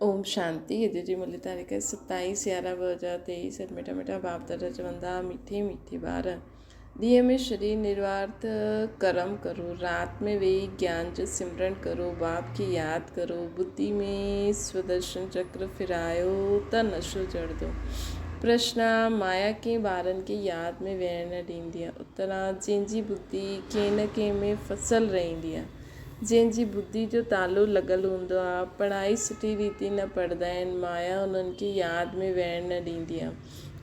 اوم شانتي اڄ جي ملي تاريخ 27 11 2023 سر مٺا مٺا باپ دادا چوندا مٺي مٺي ٻار ڏينهن ۾ شرير نروارٿ ڪرم ڪرو رات ۾ ويهي گيان جو سمرڻ ڪرو باپ کي ياد ڪرو ٻڌي ۾ سودرشن چڪر ڦرايو ته نشو چڙهندو پرشنا مايا ڪنهن ٻارن کي ياد ۾ ويهڻ نه ڏيندي آهي اترا جنهن جي ٻڌي ڪنهن نه ڪنهن ۾ فصل رهندي آهي جنهن جي ٻڌي جو تالو لڳل هوندو آ، پڙهائي سٺي ريتي نه پڙهندا آهن، مايا انهن کي ياد ۾ ويهڻ نه ڏيندي آ.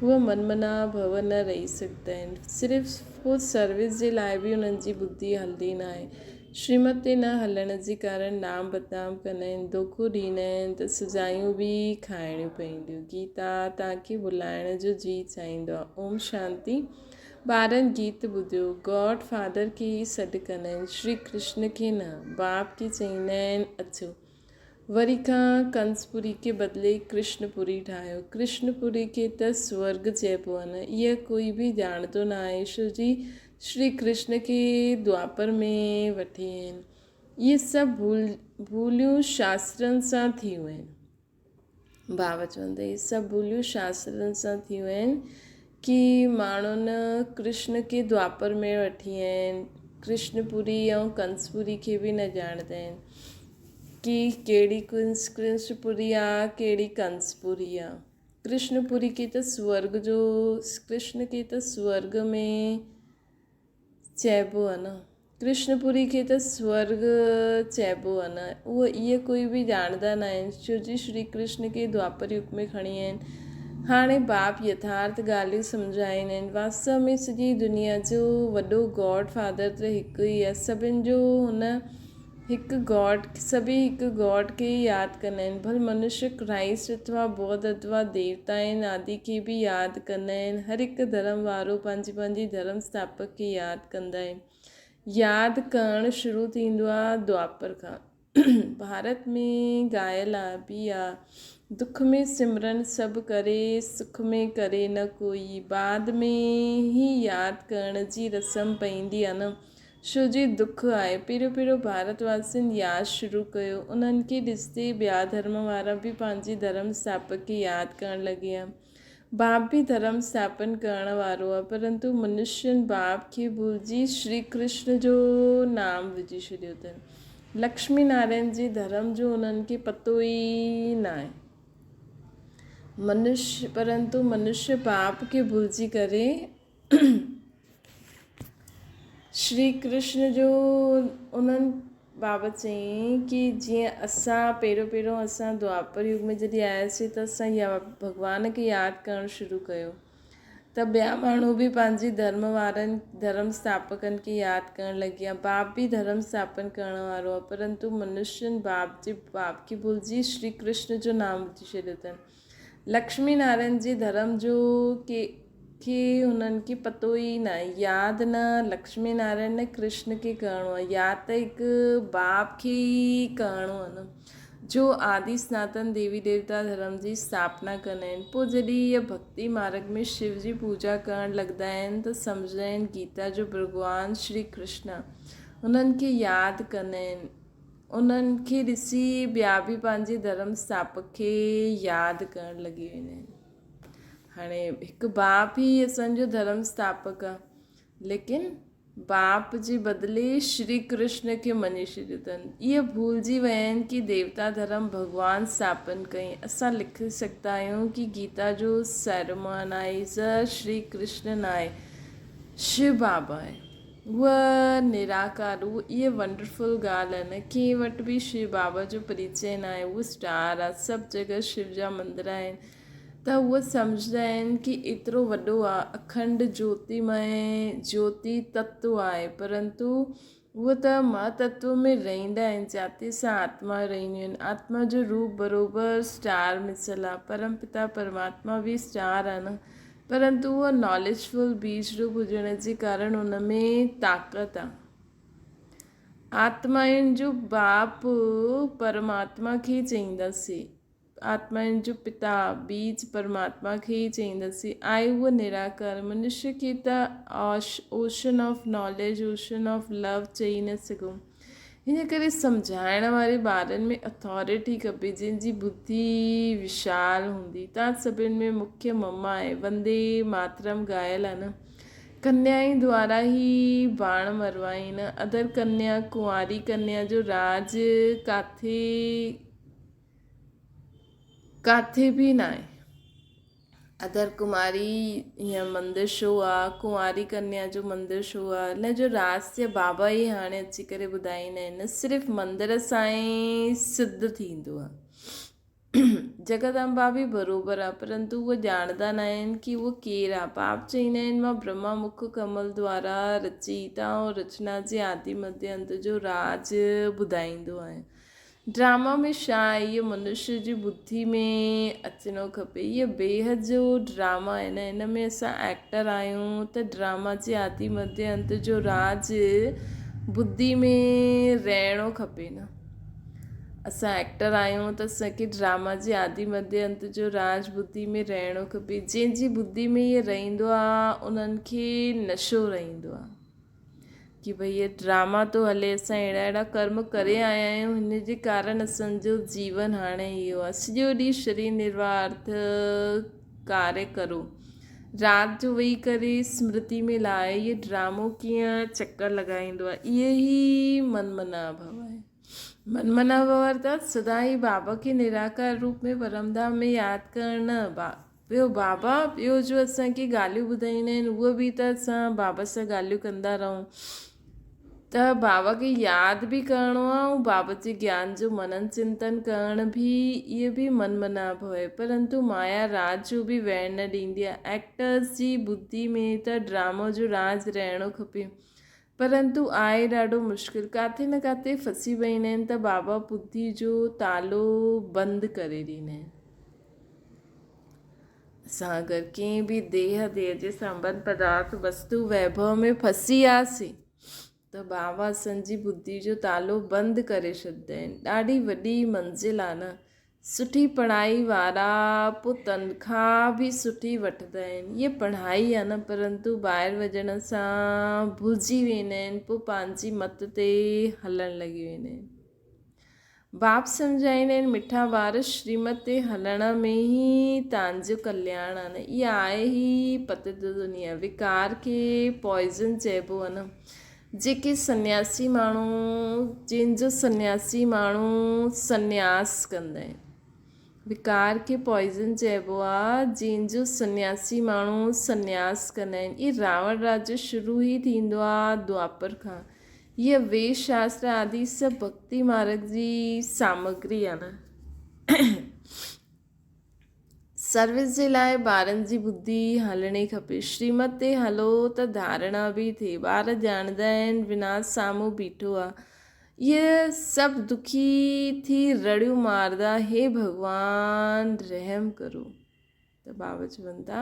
هو من منا ڀو نه رهي سگهندا آهن. صرف فوڊ سروس جي لاء به انهن جي ٻڌي هلندي ناهي. شريمت تي نه هلڻ جي ڪارڻ نام بدنام ڪندا آهن، دوکو ڏيندا آهن ته سزايون به کائڻيون پونديون. گيتا توهان کي ڀلائڻ جو جيء چاهيندو آ. اوم شانتي. ٻارن گيت ٻڌيو. گاڊ فادر کي ئي سڏ ڪندا آهن، شري ڪرشن کي نه. باپ کي چئيندا آهن اچو. وري کان ڪنس پوري کي بدلي ڪرشن پوري ٺاهيو. ڪرشن پوري کي ته سورڳ چئبو آهي نه. اها ڪوئي به ڄاڻندو نه آهي ڇو جي شري ڪرشن کي دوآپر ۾ وٺي آهن. اهي سڀ ڀوليون شاسترن سان ٿيون آهن. ڀاء چون ته اهي سڀ ڀليون شاسترن سان ٿيون آهن ڪي ماڻهن ڪرشن کي دوآپر ۾ وٺي آيا آهن ڪرشن پوري ۽ ڪنس پوري کي به نه ڄاڻندا آهن ڪي ڪهڙي ڪنس ڪرشن پوري آ ڪهڙي ڪنس پوري آ ڪرشن پوري کي ته سورگ جو ڪرشن کي ته سورگ ۾ چئبو آ نه. ڪرشن پوري کي ته سورڳ چئبو آ نه. اهو اهي ڪوئي به ڄاڻندا نه آهن. شو جي شري ڪرشن کي دوآپر يگ ۾ کڻي آيا آهن. هاڻي باپ يٿارٿ ڳالهيون سمجهائيندا آهن. واستو ۾ سڄي دنيا جو وڏو گاڊ فادر ته هڪ ئي آ. سڀن جو هن هڪ گاڊ سڀئي هڪ گاڊ کي ئي ياد ڪندا آهن. ڀل منشيه ڪرائسٽ اٿوا ٻوڌ اٿوا ديوتائن آدي کي به ياد ڪندا آهن. هر هڪ ڌرم وارو پنهنجي پنهنجي ڌرم اسٿاپڪ کي ياد ڪندا آهن. ياد ڪرڻ شروع ٿيندو آهي دوآپر کان. ڀارت ۾ ڳايل آ به آ. دک ۾ سمرن سڀ ڪري سک ۾ ڪري نه ڪوئي. بعد ۾ هي ياد ڪرڻ جي رسم پئيندي آ نه. شو جي دک آهي. پهريون پهريون ڀارت واسين ياد شروع ڪيو. انهن کي ڏسندي ٻيا ڌرم وارا به پنهنجي ڌرم اسٿاپڪ کي ياد ڪرڻ لڳيا. باپ به ڌرم اسٿاپن ڪرڻ وارو آهي پرنتو منشين باپ کي ڀلجي شري ڪرشن جو نام وجهي ڇڏيو اٿن. لڪشمي نارائڻ جي ڌرم جو انهن کي پتو ئي ناهي. منشي پرنتو منشي باپ کي ڀلجي ڪري شري ڪرشن جو انهن بابت چيائين ڪي جيئن اسان پهريون پهريون اسان دوآپر يگ ۾ جڏهن آياسين ته اسان يا ڀڳوان کي ياد ڪرڻ شروع ڪيو ته ٻيا ماڻهو به پنهنجي ڌرم وارن ڌرم اسٿاپڪن کي ياد ڪرڻ لڳيا باپ به ڌرم اسٿاپن ڪرڻ وارو آهي پرنتو منشين باپ جي باپ کي ڀلجي شري ڪرشن جو نام وجهي ڇڏيو اٿن لڪشمي نارائڻ جي ڌرم جو ڪي کي هنن کي پتو ئي ناهي ياد نه لڪشمي نارائڻ نه ڪرشن کي ڪرڻو آهي ياد ته هڪ باپ کي ئي ڪرڻو آهي نه جو آدي سناتن ديوي ديوتا ڌرم جي اسٿاپنا ڪندا آهن پوء جڏهن اهي ڀڳتي مارگ ۾ شو جي پوڄا ڪرڻ لڳندا آهن ته سمجهندا آهن گيتا جو ڀڳوان شري ڪرشن هنن کي ياد ڪندا آهن انهن کي ڏسي ٻيا به پنهنجي ڌرم اسٿاپڪ کي ياد ڪرڻ لڳي ويندا آهن. هاڻي هڪ باپ ئي اسان جو ڌرم اسٿاپڪ آ ليڪن باپ جي بدلي شري ڪرشن کي مڃي ڇڏيو اٿن. اهي ڀلجي ويا آهن ڪي ديوتا ڌرم ڀڳوان اسٿاپن ڪئي. اسان لکي سگهندا آهيون ڪي گيتا جو سيرمونائيزر شري ڪرشن ناهي شو بابا آهي. هوء نراڪار هو. اهي ونڊرفل ڳالهه آهي نه. ڪنهن وٽ به شو بابا جو پريچئه ناهي. هو اسٽار آ. سڀ جڳهه شو جا مندر آهن ته هو سمجهندا آهن ڪي ايترو وڏو آ. اکنڊ جوتيمئي جوتي تتو آهي. پرنتو هو ته مهتتو ۾ رهندا آهن جاتي سان آتما رهنديون آهن. آتما جو روپ بروبر اسٽار مثل آ. پرم پتا پرماتما به اسٽار آ نه. پرنتو اهو ناليج فل بيج روپ هجڻ جي ڪارڻ ان ۾ طاقت آ. آتمائن جو باپ پرماتما کي ئي چئينداسين. آتمائن جو پتا بيج پرماتما کي ئي چئينداسين. آهي اهو نراڪار. منشي کي ته ocean of knowledge, ocean of love چئي نه سگهون. هن ڪري سمجهائڻ واري ٻارن ۾ اٿارٽي کپي جنهن جي ٻڌي وشال هوندي. تان سڀن ۾ مکيه مما آهي. وندي ماترم ڳايل آهي نه. ڪنيا ئي دوارا هي باڻ مروائين نه. ادر ڪنيا ڪنواري ڪنيا جو راڄ ڪاٿي ڪاٿي به ناهي. اڌر ڪماري هيئن مندر شو آ، ڪنواري ڪنيا جو مندر شو آ، ان جو راز بابا ئي هاڻي اچي ڪري ٻڌائيندا آهن، نه صرف مندر سان ئي سڌ ٿيندو آ. جگت امبا به بروبر آ، پرنتو اهو ڄاڻندا نه آهن ڪي اهو ڪير آ. باپ چئيندا آهن مان برهما مک ڪمل دوارا رچيتا ۽ رچنا جي آدي مڌيه انت جو راز ٻڌائيندو آهيان. ڊراما ۾ ڇا آهي اهو منشي جي ٻڌي ۾ اچڻو کپي. اهو بيحد جو ڊراما آهي نه ان ۾ اسان ايڪٽر آهيون ته ڊراما جي آدي مڌي انت جو راز ٻڌي ۾ رهڻو کپي نه. اسان ايڪٽر آهيون ته اسان کي ڊراما جي آدي مڌي انت جو راز ٻڌي ۾ رهڻو کپي. جنهن جي ٻڌي ۾ اهو رهندو آهي انهن کي نشو رهندو آهي. ڪي ڀئي هي ڊراما ٿو هلي اسان اهڙا اهڙا ڪرم ڪري آيا آهيون هن جي ڪارڻ اسان جو جيون هاڻي اهو آهي سڄو ڏينهن شرير نروارٿ ڪاري ڪرو رات جو ويهي ڪري سمرتي ۾ لاء هي ڊرامو ڪيئن چڪر لڳائيندو آهي اهي ئي من منا ڀو آهي من منا ڀو ارٿات سدا ئي بابا کي نراڪار روپ ۾ پرم ڌام ۾ ياد ڪرڻ نه ٻيو بابا ٻيو جو اسان کي ڳالهيون ٻڌائيندا آهن اهو به ته اسان بابا سان ڳالهيون ڪندا رهون ته بابا کي ياد به ڪرڻو آهي ۽ بابا جي گيان جو منن چنتن ڪرڻ به اهي به من مناڀ آهي پرنتو مايا رات جو به ويهڻ نه ڏيندي آهي ايڪٽرس جي ٻڌي ۾ ته ڊرامو جو راز رهڻو کپي پرنتو آهي ڏاڍو مشڪل ڪاٿي نه ڪاٿي ڦسي ويندا آهن ته بابا ٻڌي جو تالو بند ڪري ڏيندا آهن. اسان اگر ڪنهن به ديهه، ديهه جي سنٻنڌ، پدارٿ، وستو، ويڀو ۾ ڦسي وياسين ته بابا اسان جي ٻڌي جو تالو بند ڪري ڇڏيندا آهن. ڏاڍي وڏي منزل آهي نه. سٺي پڙهائي وارا پوء تنخواهه به سٺي وٺندا آهن. هيء پڙهائي آهي نه پرنتو ٻاهر وڃڻ سان ڀلجي ويندا آهن پوء پنهنجي مت تي هلڻ لڳي ويندا آهن. باپ سمجهائيندا آهن، مٺا ٻار شريمت تي هلڻ ۾ ئي تانجو ڪلياڻ آ نه. اها آهي ئي پتت دنيا. وڪار کي پوائزن چئبو آ نه. جيڪي سنياسي ماڻهو، جن جو سنياسي ماڻهو سنياس ڪندا آهن. وڪار کي پوائزن چئبو آ، جنهن جو سنياسي ماڻهو سنياس ڪندا آهن. اهي راوڻ راڄ شروع ئي ٿيندو آ دوآپر کان. هيء ويد شاستر آدي سڀ ڀڳتي مارڳ جي سامگري آ نه. سروس جي لاء ٻارن جي ٻڌي هلڻي کپي. شريمت تي هلو ته ڌارڻا به ٿئي. ٻار ڄاڻندا آهن وناس سامهون بيٺو آ. اهي سڀ دکي ٿي رڙيون ماردا هي ڀڳوان رحم ڪرو. ته بابا چون ٿا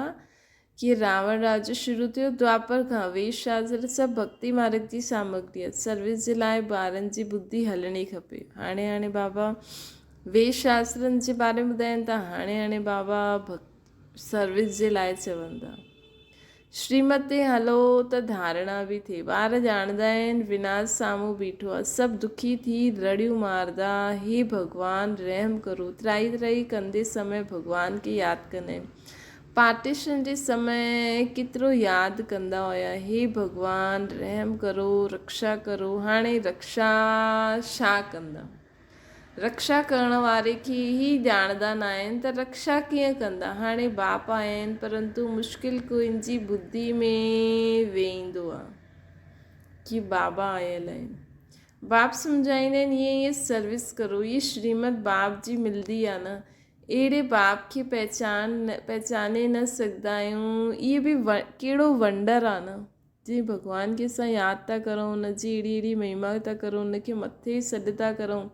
ڪي راوڻ راڄ شروع ٿيو دوآپر کان ويد شاستر سڀ ڀڳتي مارڳ جي سامگري آهي سروس جي لاء ٻارن جي ٻڌي هلڻي کپي هاڻي هاڻي بابا ويد شاسترن جي باري ۾ ٻڌائين ٿا هاڻي هاڻي بابا سروس جي لاء چون ٿا شريمت تي هلو ته ڌارڻا به ٿئي. ٻار ڄاڻندا آهن وناس سامهون بيٺو آهي. سڀ دکي ٿي رڙيون مارندا، هي ڀڳوان رحم ڪرو. ترائي ترائي ڪندي سمي ڀڳوان کي ياد ڪندا آهن. پارٽيشن جي سمي ڪيترو ياد ڪندا هيا، هي ڀڳوان رحم ڪرو، رڪشا ڪرو. هاڻي رڪشا ڇا ڪندا؟ رڪشا ڪرڻ واري کي هي ڄاڻندا ناهن ته رڪشا ڪيئن ڪندا. هاڻي باپ آيا آهن پرنتو مشڪل ڪوئن جي ٻڌي ۾ ويندو آ ڪي بابا آيل آهن. باپ سمجهائيندا آهن هيئن هيئن سروس ڪرو هي شريمت باپ جي ملدي آ نه اهڙي باپ کي پهچان پهچاني نه سگهندا آهيون اهي به ڪهڙو ونڊر آ نه. جي ڀڳوان کي اسان ياد ٿا ڪرون، ان جي اهڙي اهڙي مهما ٿا ڪرون، ان کي مٿي سڏ ٿا ڪرون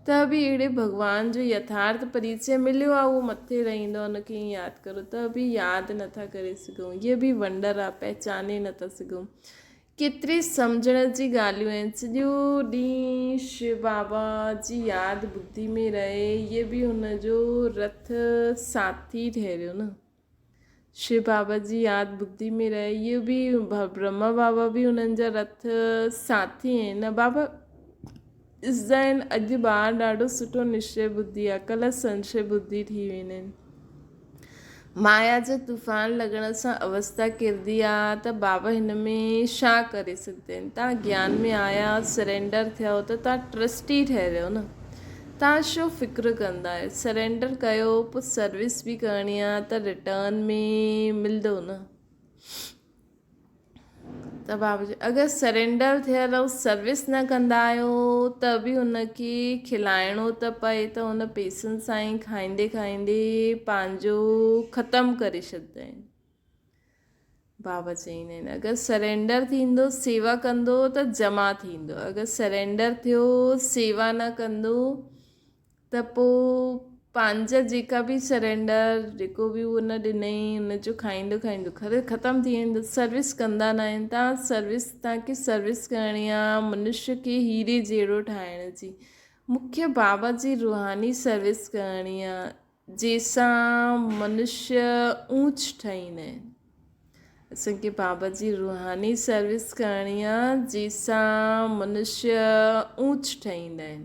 ته به اهڙي ڀڳوان جو يٿارٿ پريچي مليو آهي اهو مٿي رهندو آهي ان کي ئي ياد ڪرو ته به ياد نٿا ڪري سگهون اهي به ونڊر آهي پهچاني نٿا سگهون ڪيتري سمجهڻ جي ڳالهيون آهن سڄو ڏينهن شو بابا جي ياد ٻڌي ۾ رهي اهي به هن جو رٿ ساٿي ٺهريو نه. شو بابا جي ياد ٻڌي ۾ رهي اهو به برهما بابا به انهن جا رٿ ساٿي آهن نه بابا ڏسندا آهن اڄ ٻار ڏاڍو سٺو نشچي ٻڌي آهي ڪلهه سنشي ٻڌي ٿي ويندا آهن. مايا جي طوفان لڳڻ سان اوستا ڪرندي آ ته بابا هن ۾ ڇا ڪري سگهندا آهن. تان گيان ۾ آيا سرينڊر ٿيا ته تان ٽرسٽي ٺهريو نه. تان ڇو فڪر ڪندا آهيو. سرينڊر ڪيو پوء سروس به ڪرڻي آ ته رٽرن ۾ ملندو نه. ته بابا چيو اگر سرينڊر ٿيل ۽ سروس نه ڪندا آهيو ته به ان کي کلائڻو ته پئي ته ان پيسن سان ئي کائيندي کائيندي پنهنجو ختم ڪري ڇڏندا آهن. بابا چئيندا آهن اگر سرينڊر ٿيندو سيوا ڪندو ته جمع ٿيندو اگر سرينڊر ٿيو سيوا نه ڪندو ته پوء پنهنجا جيڪا به سرينڊر جيڪو به ان ڏنئي ان جو کائيندو کائيندو ختم ٿي ويندو سروس ڪندا نه آهن تان سروس تان کي سروس ڪرڻي آ منشي کي هيري جهڙو ٺاهڻ جي مونکي بابا جي روحاني سروس ڪرڻي آ جنهن سان منشي اونچ ٺهيندا آهن اسان کي بابا جي روحاني سروس ڪرڻي آ جنهن سان منشي اونچ ٺهيندا آهن.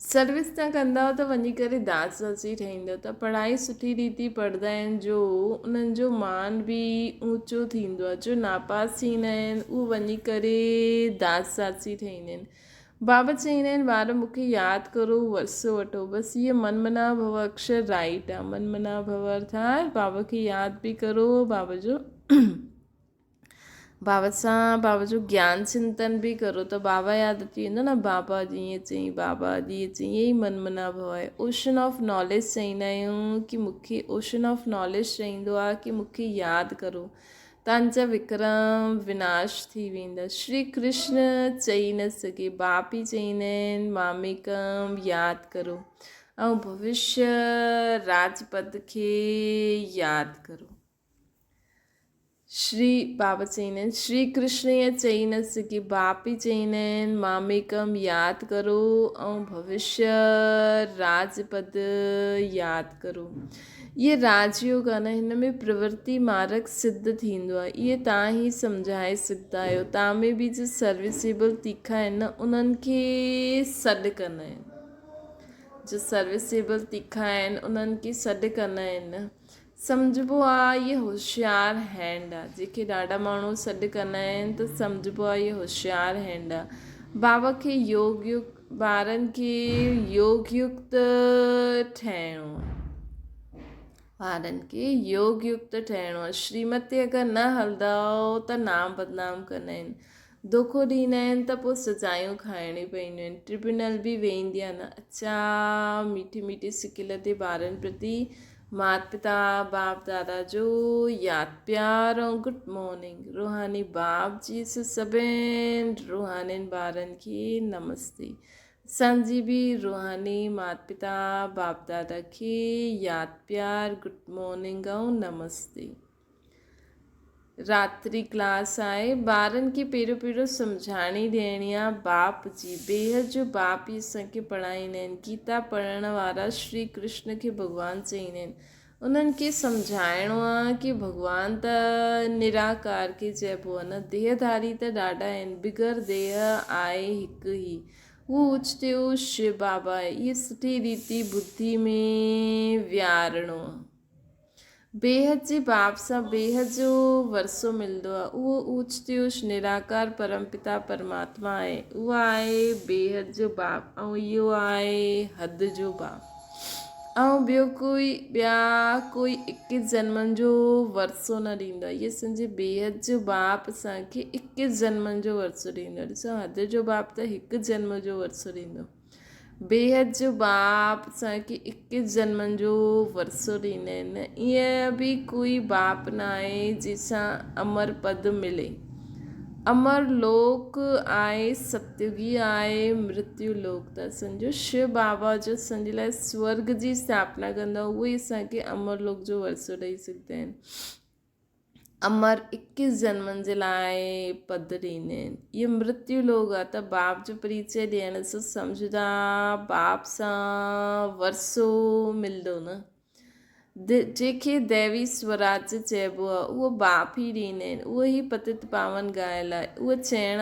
سروس نه ڪندؤ ته وڃي ڪري داس داسي ٺهيندؤ ته پڙهائي سٺي ريتي پڙهندا آهن جو انهن جو مان به اونچو ٿيندو آ جو ناپاس ٿيندا آهن اهو وڃي ڪري داس داسي ٺهيندا آهن. بابا چئيندا آهن ٻار مون کي ياد ڪرو ورثو وٺو بس هيء من منا ڀو اڪشر رائيٽ آ من منا ڀو ارٿات بابا کي ياد به ڪرو بابا جو بابا سان بابا جو گيان چنتن به ڪرو ته بابا ياد اچي ويندو نه بابا اڄ ائين چئين بابا اڄ ائين چئين ائين ئي من منا ڀو آهي اوشن آف ناليج چئيندا آهيون ڪي مون کي اوشن آف ناليج چئيندو آ ڪي مون کي ياد ڪرو تن جا وڪرم وناش ٿي ويندا. شري ڪرشن چئي نه سگهي. باپ ئي چئيندا آهن، ماميڪم ياد ڪرو ۽ ڀوشيه راجپد کي ياد ڪرو. شري بابا چئيندا آهن، شري ڪرشن ائين چئي نه سگهي. باپ ئي چئيندا آهن، ماميڪم ياد ڪرو ۽ ڀوشيه راجپد ياد ڪرو. اهي راج يوگ آهن، هن ۾ پرورتي مارگ سڌ ٿيندو آهي. اهي توهان ئي سمجهائي سگهندا آهيو. توهان ۾ به جو سروسيبل تيکا آهن نه، انهن کي سڏ ڪندا آهن. جو سروسيبل تيکا آهن، انهن کي سڏ ڪندا آهن. سمجهبو آهي اهي هوشيار هينڊ آهي. جنهن کي ڏاڍا ماڻهو سڏ ڪندا آهن ته سمجهبو آهي اهي هوشيار هينڊ آهي. بابا کي يوگ يڪت ٻارن کي يوگ يڪت ٺهڻو آهي. ٻارن کي يوگ يڪت ٺهڻو آهي. شريمت تي اگر نه هلندؤ ته نام بدنام ڪندا آهن. دوکو ڏيندا آهن ته پوء سزايون کائڻيون پونديون آهن. ٽربيونل به ويندي آهي نه. اڇا ميٺي ميٺي سڪيل تي ٻارن پرتي مات پتا باپ دادا جو ياد پيار ۽ گڊ مارننگ روحاني باپ جي سڀن روحانين ٻارن کي نمستي اسان جي به روحاني مات پتا باپ دادا کي ياد پيار گڊ مارننگ ۽ نمستي. راتري ڪلاس آهي ٻارن کي پهريون پهريون سمجهاڻي ڏيڻي آ باپ جي بيحد جو باپ ئي اسان کي پڙهائيندا آهن گيتا پڙهڻ وارا شري ڪرشن کي ڀڳوان چئيندا آهن انهن کي سمجهائڻو آ ڪي ڀڳوان ته نراڪار کي چئبو آ نه ديهه ڌاري ته ڏاڍا آهن بغير ديهه آهي هڪ ئي هو اچتيو شو بابا آهي اهي سٺي ريتي ٻڌي ۾ ويهارڻو آ. بيحد جي باب سان بيحد جو ورثو ملندو آهي. اهو اوچ تي اوچ نراڪار پرم پتا پرماتما آهي. اهو آهي بيحد جو باب ۽ اهو آهي حد جو باب. ۽ ٻيو ڪوئي ٻيا ڪوئي اڪيس جنمن جو ورثو نه ڏيندو آهي. اهي سمجهي بيحد جو باپ اسان کي اڪيس جنمن جو ورثو ڏيندو آهي. ڏسو حد جو باپ ته هڪ جنم جو ورثو ڏيندو. بيحد جو باپ اسان کي اڪيس جنمن جو ورثو ڏيندا آهن. ائين به ڪوئي باپ نه آهي جنهن سان امر پد ملي. امر لوڪ آهي ستيوگي آهي مرتيو لوڪ ته اسان جو شو بابا جو اسان جي لاء سورگ جي اسٿاپنا ڪندو آهي اهو ئي اسان کي امر لوڪ جو ورثو ڏئي سگهندا آهن. امر اڪيس جنمن جي لاء پد ڏيندا آهن. اهي مرتيو لوگ آ ته باپ جو پريچي ڏيڻ سان سمجهندا باپ سان ورثو ملندو نه. جنهن کي ديوي سوراج چئبو آ اهو باپ ئي ڏيندا آهن. اهو ئي پتت پاون ڳايل آهي. اهو چئڻ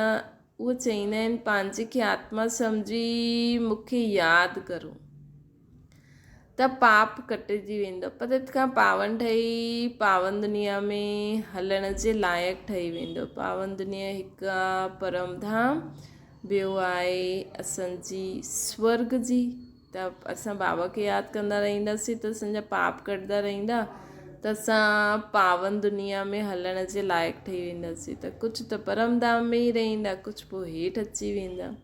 اهو چئيندا آهن پنهنجي کي آتما سمجهي مون کي ياد ڪرو ته پاپ ڪٽجي ويندو. پتت کان پاون ٺهي پاون دنيا ۾ هلڻ جي لائق ٺهي ويندو. پاون دنيا هڪ آ پرم ڌام، ٻيو آهي اسان جي سورڳ جي. ته اسان بابا کي ياد ڪندا رهنداسين ته اسان جا پاپ ڪٽدا رهندا ته اسان پاون دنيا ۾ هلڻ جي لائق ٺهي وينداسين. ته ڪجهه ته پرم ڌام ۾ ئي رهندا، ڪجهه پوء هيٺ اچي ويندا.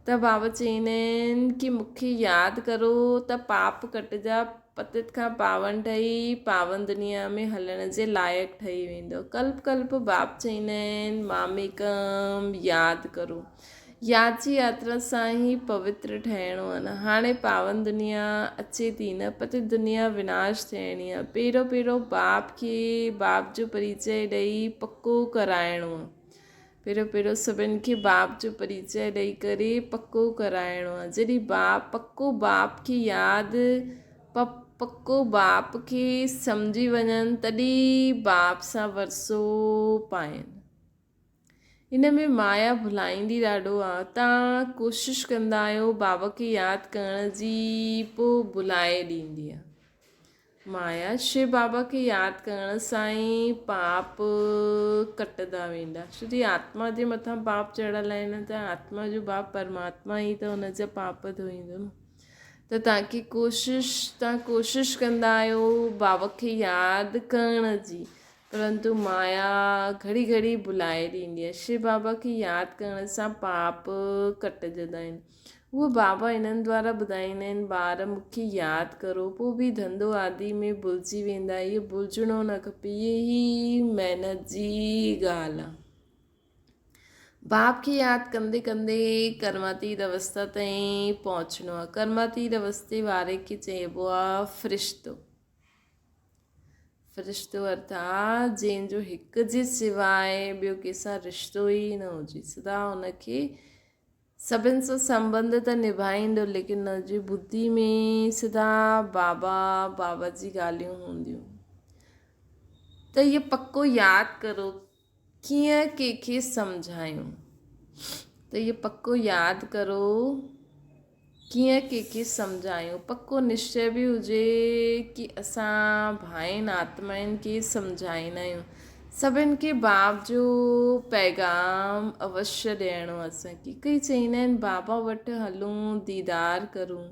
ته بابا چئيندا آهن ڪي مون کي ياد ڪرو ته پاپ ڪٽجا، پتت کان پاون ٺهي پاون دنيا ۾ هلڻ جي لائق ٺهي ويندؤ. ڪلپ ڪلپ باپ چئيندا آهن ماميڪم ياد ڪرو. ياد جي ياترا سان ئي پوتر ٺهڻو آهي نه. هاڻي پاون دنيا اچي ٿي نه، پتت دنيا وناش ٿيڻي آهي. پهريون پهريون باپ کي باپ جو پريچئه ڏئي پڪو ڪرائڻو آهي. پهريون پهريون سڀن کي باپ جو پريچئه ڏئي ڪري پڪو ڪرائڻو آهي. جڏهن باپ پڪو باپ کي ياد پڪو باپ کي سمجهي وڃن تڏهن باپ سان ورثو پائين. ان ۾ مايا ڀلائيندي ڏاڍو آ. تان ڪوشش ڪندا آهيو بابا کي ياد ڪرڻ جي پو ڀلائي ڏيندي آ. مايا، شو بابا کي ياد ڪرڻ سان ئي پاپ ڪٽندا ويندا. ڇو جي آتما جي مٿان پاپ چڙهيل آهن ته آتما جو باپ پرماتما ئي ته ان جا پاپ ڌوئيندو نه. ته توهان کي ڪوشش توهان ڪوشش ڪندا آهيو بابا کي ياد ڪرڻ جي پرنتو مايا گهڙي گهڙي ڀلائي ڏيندي آهي. شو بابا کي ياد ڪرڻ سان پاپ ڪٽجندا آهن. اهو بابا انهن دوارا ٻڌائيندا آهن، ٻار مون کي ياد ڪرو، پوء به ڌنڌو آدي ۾ ڀلجي ويندا، اهو ڀلجڻو نه کپي، اهي ئي محنت جي ڳالهه آهي. باپ کي ياد ڪندي ڪندي ڪرماتيت اوستا تائين پهچڻو آهي. ڪرماتيت اوستي واري کي چئبو آهي فرشتو. فرشتو ارٿات جنهن جو هڪ جي سواء ٻيو ڪنهن سان رشتو ئي نه هجي، سدا ان کي سڀن سان سنٻنڌ ته نڀائيندو ليڪن ان جي ٻڌي ۾ سدا بابا بابا جي ڳالهيون هونديون ته اهو پڪو ياد ڪرو ڪيئن ڪنهن کي سمجهايون ته اهو پڪو ياد ڪرو ڪيئن ڪنهن کي سمجهايون پڪو نشچي به هجي ڪي اسان ڀائين آتمائن کي سمجهائيندا آهيون سڀن کي باب جو پيغام اوشيه ڏيڻو اسان کي ڪئي چئيندا آهن بابا وٽ هلون ديدار ڪرون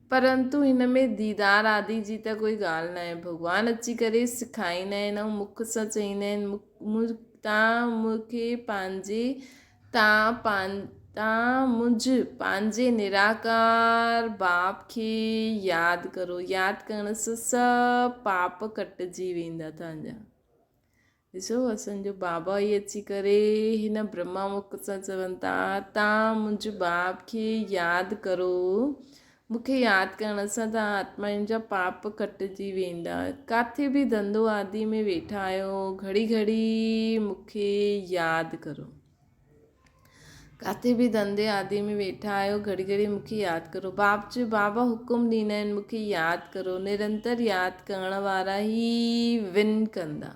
پرنتو هن ۾ ديدار آدي جي ته ڪوئي ڳالهه ناهي. ڀڳوان اچي ڪري سکائيندا آهن ۽ مک سان چئيندا آهن مون تان مون کي پنهنجي تان پان تان منجھ پنهنجي نراڪار باپ کي ياد ڪرو. ياد ڪرڻ سان سڀ پاپ ڪٽجي ويندا توهان جا. ڏسو اسان جو بابا ئي اچي ڪري هن برهما مک سان چون ٿا تان منهنجي باپ کي ياد ڪرو مون کي ياد ڪرڻ سان تان آتمائن جا پاپ ڪٽجي ويندا ڪاٿي به ڌنڌو آدي ۾ ويٺا آهيو گهڙي گهڙي مون کي ياد ڪرو ڪاٿي به ڌنڌي آدي ۾ ويٺا آهيو گهڙي گهڙي مون کي ياد ڪرو باپ چيو بابا حڪم ڏيندا آهن مون کي ياد ڪرو نرنتر ياد ڪرڻ وارا ئي ون ڪندا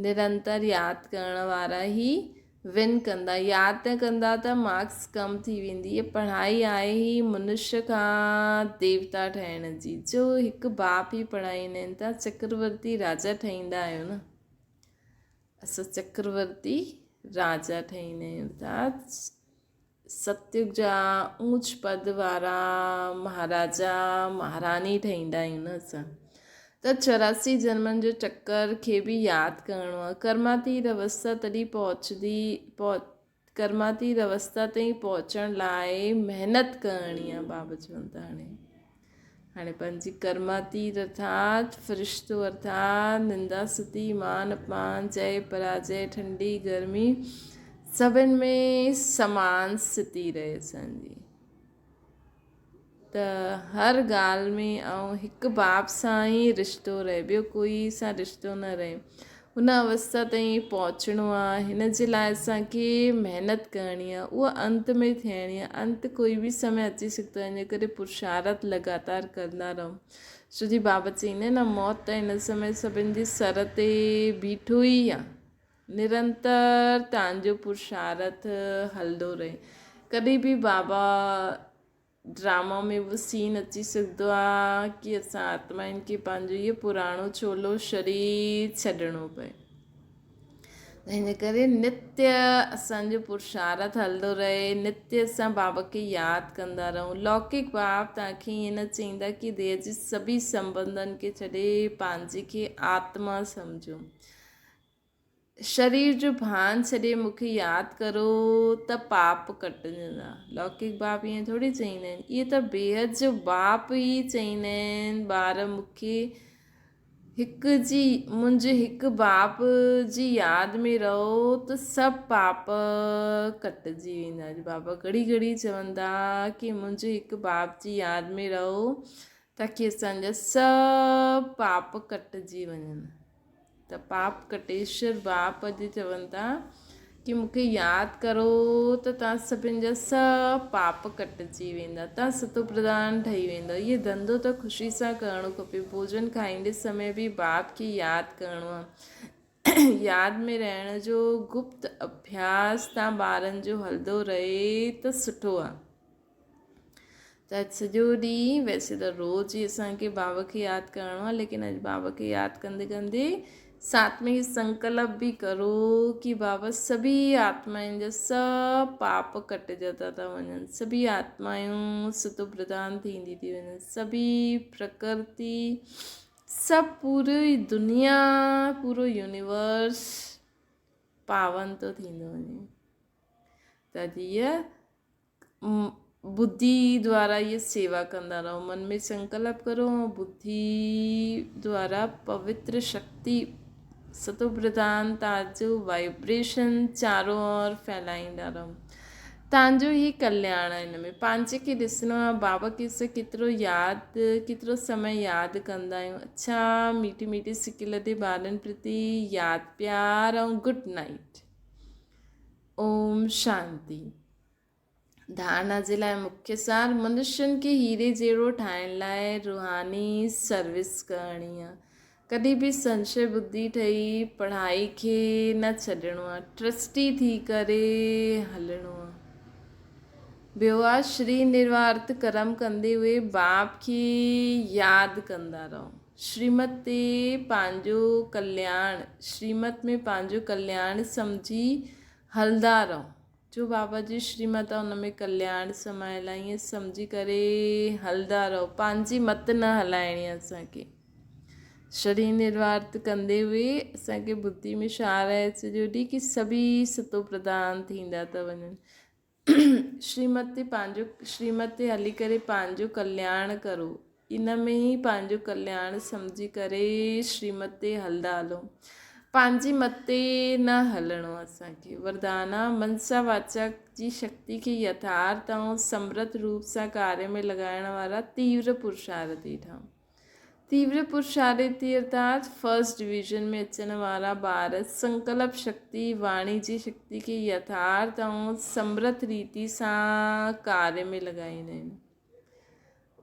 نرنتر ياد ڪرڻ وارا ئي ون ڪندا. ياد نه ڪندا ته مارڪس ڪم ٿي ويندي. هيء پڙهائي آهي ئي منشيه کان ديوتا ٺهڻ جي. جو هڪ باپ ئي پڙهائيندا آهن. توهان چڪرورتي راجا ٺهيندا آهيو نه. اسان چڪرورتي راجا ٺهيندا آهيون. ارٿات ستيگ جا اونچ پد وارا مهاراجا مهاراڻي ٺهيندا آهيون نه اسان ته 84 جنمن جو چڪر کي به ياد ڪرڻو آهي ڪرماتيت اوستا تڏهن پهچندي ڪرماتيت اوستا تائين پهچڻ لاء محنت ڪرڻي آهي بابا چون ٿا هاڻي هاڻي پنهنجي ڪرماتيت ارٿات فرشتو ارٿات نندا ستي مان اپمان جئي پراجئي ٺنڊي گرمي سڀن ۾ سمان ستي رهي اسان جي ته هر ڳالهه ۾ ۽ هڪ باپ سان ئي رشتو رهي ٻيو ڪوئي سان رشتو نه رهي ان اوستا تائين پهچڻو آهي هن جي لاء اسان کي محنت ڪرڻي آهي اها انت ۾ ٿيڻي آهي انت ڪوئي به سمي اچي سگهندو آهي ان ڪري پرشارٿ لڳاتار ڪندا رهو ڇو جي بابا چئيندا آهن نه موت ته هن سمي سڀن جي سر تي بيٺو ئي آهي. نرنتر توهان جو پرشارٿ هلندو رهي. ڪڏهن به بابا ڊراما ۾ اهو سين اچي سگهندو آ ڪي اسان آتمائن کي پنهنجو اهو پراڻو چولو شرير ڇڏڻو پئي. ان ڪري نتيه اسان جو پرشارٿ هلندو رهي، نتيه اسان بابا کي ياد ڪندا رهون. لوڪڪ باپ توهان کي ائين نه چئيندا ڪي ديهه جي سڀئي سنٻنڌن کي ڇڏي پنهنجي کي آتما سمجهو. شرير جو ڀان ڇڏي مون کي ياد ڪرو ته پاپ ڪٽجندا. لوڪڪ باپ ائين ٿوري چئيندا آهن. اهي ته بيحد جو باپ ئي چئيندا آهن، ٻار مون کي هڪ جي منهنجي هڪ باپ جي ياد ۾ رهو ته سڀ پاپ ڪٽجي ويندا. اڄ بابا گهڙي گهڙي چوندا ڪي منهنجي هڪ باپ جي ياد ۾ رهو تاڪي اسان جا سڀ پاپ ڪٽجي وڃن. ته پاپ ڪٽيشور باپ اڄ چون ٿا ڪي مون کي ياد ڪرو ته توهان سڀن جا سڀ پاپ ڪٽجي ويندا، توهان ستو پرڌان ٺهي ويندؤ. اهو ڌنڌو ته خوشي سان ڪرڻو کپي. ڀوڄن کائيندي سمي به باپ کي ياد ڪرڻو آهي. ياد ۾ رهڻ جو گپت اڀياس توهان ٻارن جو هلندو رهي ته سٺو آهي. ته اڄ سڄو ڏينهن ويسي ته روز ئي اسان کي بابا کي ياد ڪرڻو آهي ليڪن اڄ بابا کي ياد ڪندي ڪندي ساٿ ۾ هي سنڪلپ به ڪرو ڪي بابا سڀي آتمائن جا سڀ پاپ ڪٽجندا ٿا وڃن، سڀي آتمائون ستو پرڌان ٿيندي ٿي وڃن، سڀي پرڪرتي سڀ پوري دنيا پورو يونيورس پاون ٿو ٿيندو وڃي. ته جيئن ٻڌي دوارا اهي سيوا ڪندا رهو. من ۾ سنڪلپ ڪرو ۽ ٻڌي دوارا پوتر شڪتي ستوپرڌان تان جو وائبريشن چارو اور ڦهلائيندا رهو. تان جو ئي ڪلياڻ آهي ان ۾. پنهنجي کي ڏسڻو آهي بابا کي اسان ڪيترو ياد ڪيترو سمي ياد ڪندا آهيون. اڇا ميٺي ميٺي سڪيلڌي ٻارن پرتي ياد پيار ۽ گڊ نائيٽ. اوم شانتي. ڌارڻا جي لاء مکيه سار منشين کي هيري جهڙو ٺاهڻ لاء روحاني سروس ڪرڻي آ. ڪڏهن به سنشي ٻڌي ٺهي پڙهائي کي نه ڇڏڻو آ. ٽرسٽي ٿي ڪري هلڻو آ. ٻيو آ شري نروارت ڪرم ڪندي هئي باپ کي ياد ڪندا رهو. شريمت تي پنهنجو ڪلياڻ، شريمت ۾ پنهنجو ڪلياڻ سمجهي هلندا رهو. جو بابا جي شريمت آهي ان ۾ ڪلياڻ سمايل آهي ائين سمجهي ڪري هلندا رهو. پنهنجي مت نه هلائڻي آهي اسان کي. شرير نروارت ڪندي هئي اسان کي ٻڌي ۾ ڇا رهي سڄو ڏينهن ڪي سڀئي ستو پرڌان ٿيندا ٿا وڃن. شريمت تي پنهنجو شريمت تي هلي ڪري پنهنجو ڪلياڻ ڪرو. ان ۾ ئي پنهنجو ڪلياڻ سمجهي ڪري شريمت تي هلندا هلو. پنهنجي مت تي نه هلڻو اسان کي. وردان آ، منسا واچا جي شڪتي کي يٿارٿ ۽ سمرٿ روپ سان ڪاريه ۾ لڳائڻ وارا تيور پرشارٿي ٺهو. تيور پرشارٿي ارٿات فرسٽ ڊويزن ۾ اچڻ وارا ٻار سنڪلپ شڪتي، واڻي جي شڪتي کي يٿارٿ ۽ سمرٿ ريتي سان ڪاريه ۾ لڳائيندا آهن.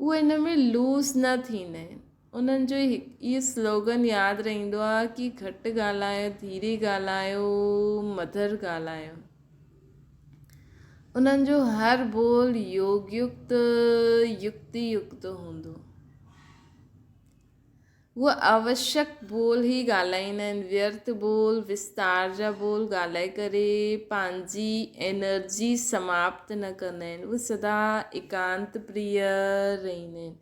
اهي ان ۾ لوز نه ٿيندا آهن. انهن جو اهو سلوگن ياد رهندو آهي ڪي گهٽ ڳالهايو، ڌيري ڳالهايو، مڌر ڳالهايو. انهن جو هر ٻول يوگ يڪت، يڪتي يڪت هوندو. هو آوشيڪ ٻول ئي ڳالهائيندا آهن، ويرٿ ٻول، وستار جا ٻول ڳالهائي ڪري پنهنجي انرجي سماپت نه ڪندا آهن. هو سدا ايڪانت پريه رهندا آهن.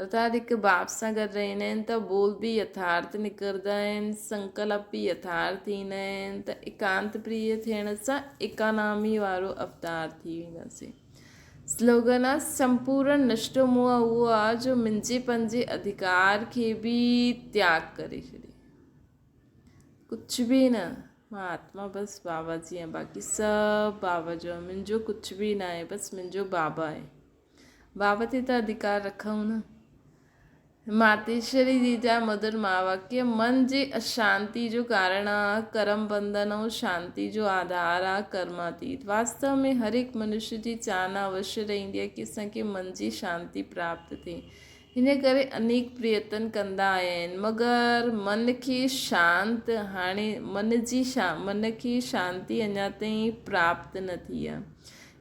ارٿات هڪ باپ سان گڏ رهندا آهن ته ٻول به يٿارٿ نڪرندا آهن، سنڪلپ به يٿارٿ ٿيندا آهن ته ايڪانت پريه ٿيڻ سان ايڪانامي وارو اوتار ٿي وينداسين. سلوگن آ سمپورڻ نشٽو موهه اهو آ جو منهنجي پنهنجي اڌڪار کي به تياڳ ڪري ڇڏي. ڪجهه به نه، مان آتما بس بابا جي آهيان باقي سڀ بابا جو آهي، منهنجو ڪجهه به ناهي بس منهنجو بابا آهي. بابا تي ته اڌڪار رکئون نه. ماتيشوري جي جا مڌر مهاواڪيه من جي اشانتي جو ڪارڻ آ ڪرم بنڌن ۽ شانتي جو آڌار آ ڪرماتيت. واستو ۾ هر هڪ منشيه جي چاهنا اوشيه رهندي آ ڪي اسان کي من جي شانتي پراپت ٿئي. هن ڪري انيڪ پريتن ڪندا آيا آهن، مگر من کي شانت هاڻي من جي من کي شانتي اڃا تائين پراپت نه ٿي آهي.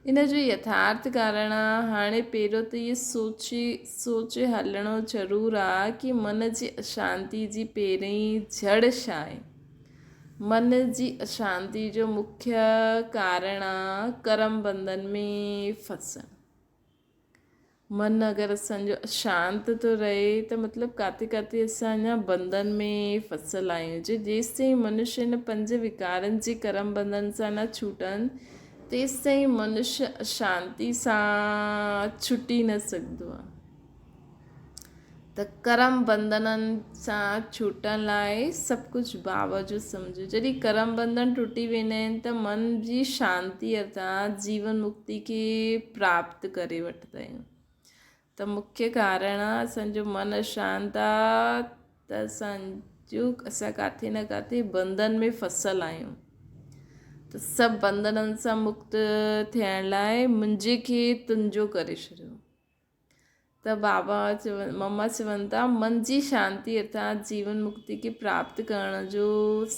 ان جو يٿارٿ ڪارڻ آ، هاڻي پهريون ته اهي سوچي سوچي هلڻو ضرور آ ڪي من جي اشانتي جي پهرئين جڙ ڇا آهي؟ من جي اشانتي جو مکيه ڪارڻ آ ڪرم بنڌن ۾ ڦسڻ. من اگر اسان جو اشانت ٿو رهي ته مطلب ڪاٿي ڪاٿي اسان اڃا بنڌن ۾ ڦسل آهيون. جي جيستائين منشي هن پنج وڪارن جي ڪرم بنڌن سان نه ڇوٽن تيستائين منشي اشانتي سان ڇٽي نه سگهندو آهي. ته ڪرم بنڌنن سان ڇوٽڻ لاء سڀ ڪجهه بابا جو سمجهو. جڏهن ڪرم بنڌن ٽٽي ويندا آهن ته من جي شانتي ارٿات جيون مڪتي کي پراپت ڪري وٺندا آهيون. ته مکيه ڪارڻ آهي اسان جو من اشانت آهي ته اسان جو اسان ڪاٿي نه ڪاٿي بنڌن ۾ ڦسل آهيون. ته سڀ بنڌنن سان مڪت ٿيڻ لاء منهنجي کي تنهنجو ڪري ڇڏيو. ته بابا چون مما چون ٿا من جي شانتي ارٿات جيون مڪتي کي پراپت ڪرڻ جو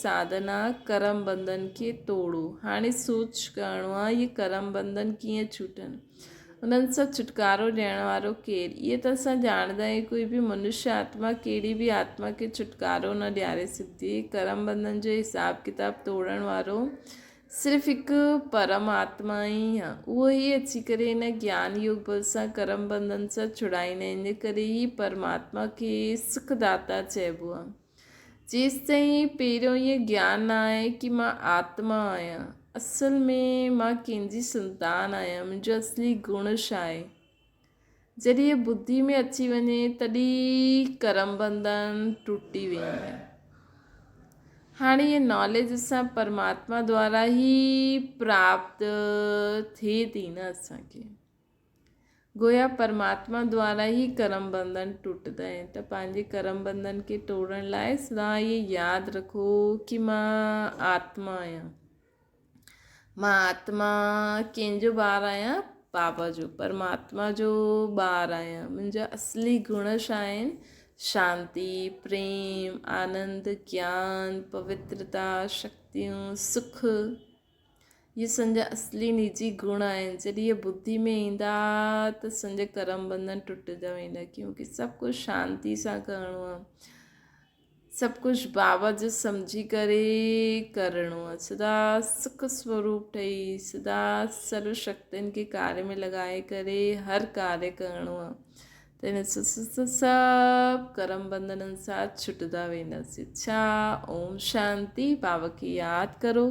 ساڌن آ ڪرم بنڌن کي توڙو. هاڻي سوچ ڪرڻو آ اهي ڪرم بنڌن ڪيئن ڇٽن؟ انهن سان ڇٽڪارو ڏيڻ وارو ڪير؟ اهي ته اسان ڄاڻندا آهيون ڪوئي به منشي آتما ڪهڙي به آتما کي ڇٽڪارو نه ڏياري سگهندي. ڪرم بنڌن جو حساب ڪتاب توڙڻ وارو صرف هڪ پرم آتما ئي آ، اهو ئي اچي ڪري هن گيان يوگ بل سان ڪرم بنڌن سان ڇڙائيندا آهن، ان ڪري ئي پرماتما کي سک داتا چئبو آ. جيستائين پهريون اهو گيان نه آهي ڪي مان آتما آهيان، اصل ۾ مان ڪنهن جي سنتان آهيان، منهنجو اصلي گڻ ڇا آهي؟ جڏهن اهو ٻڌي ۾ اچي وڃي تڏهن ڪرم بنڌن ٽٽي ويندا آهن. هاڻي اها ناليج اسان پرماتما دوارا ئي پراپت ٿئي ٿي نه اسان کي. گويا پرماتما دوارا ئي ڪرم بنڌن ٽٽندا آهن ته پنهنجي ڪرم بنڌن کي ٽوڙڻ لاء سدا اهي ياد رکو ڪي مان آتما آهيان. مان آتما ڪنهن جو ٻار آهيان؟ بابا جو، پرماتما جو ٻار آهيان. منهنجا اصلي گڻ ڇا آهن؟ شانتي، پريم، آنند، گيان، پوترتا، شڪتيون، سک. اهي سنجا اصلي نجي گڻ آهن. جڏهن اهي ٻڌي ۾ ايندا ته سنجا ڪرم بنڌن ٽٽجا ويندا ڪيونڪه سڀ ڪجهه شانتي سان ڪرڻو آهي. سڀ ڪجهه بابا جو سمجهي ڪري ڪرڻو آهي. سدا سک سوروپ ٺهي سدا سرو شڪتين کي ڪاري ۾ لڳائي ڪري هر ڪاري ڪرڻو آهي ته ان سڀ ڪرم بنڌنن سان ڇٽدا وينداسين. اڇا اوم شانتي. بابا کي ياد ڪرو.